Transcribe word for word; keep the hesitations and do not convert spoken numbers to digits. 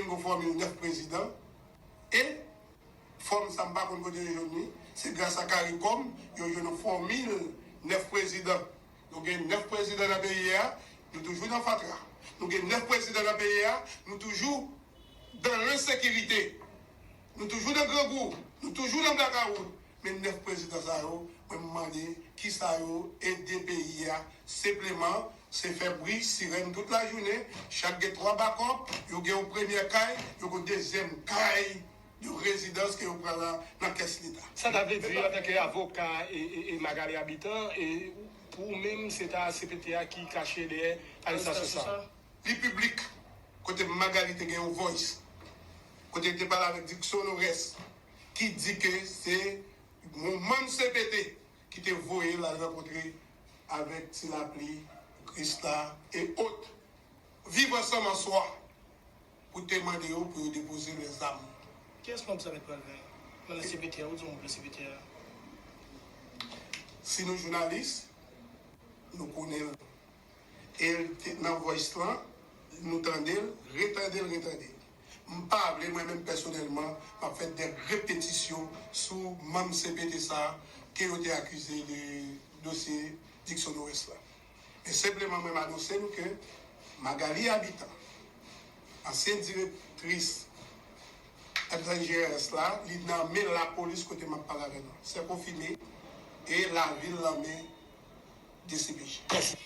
gen yon fòmil nèf prezidan. E fòm sa, m pa konn kote yo jwenn li. Se gras a CARICOM yo jwenn yon fòmil nèf prezidan. Nou gen nèf prezidan nan peyi a, nou toujou nan fatra. Nou gen nèf prezidan nan peyi a, nou toujou dan lensekirite. Nou toujou nan grangou. Nou toujou nan blakawout. Men nèf prezidan sa yo, mwen m mande kisa yo ede peyi a. Senpleman, se fè bri sirèn tout lajounen. Chak gen twa bakòp, yo gen yon premyè kay, yo gen yon dezyèm kay de rezidans ke yo pran nan, nan kès Leta. Sa ta vle di, antanke avoka e, e, e Magalie Habitant, e pou ou menm, se ta C P T a ki kache dèyè arestasyon sa a? Li piblik, kote Magalie te gen yon voice, kote li te pale avèk Dickson Norès, ki di ke se yon manm C P T ki te voye l al rankontre avèk Ti Lapli, Krisla e ot. Viv Ansanm an swa pou te mande yo pou yo depoze lèzam. Kiyès manm sa mèt pral veye? Nan C P T a, ou di yon manm C P T a. Si nou jounalis, nou konnen l. E l te nan voice lan, nou tande l, retande l, retande l. M pa vle, mwen menm pèsonèlman, m ap fè de repetisyon sou manm C P T sa a ke yo te akize de dosye Dickson Norès la. Men senpleman, mwen m anonse nou ke Magalie Habitant, ansyen direktris F N G R S la, li nan men lapolis kote m ap pale avè nou. Se konfime e lavil nan men D C P J.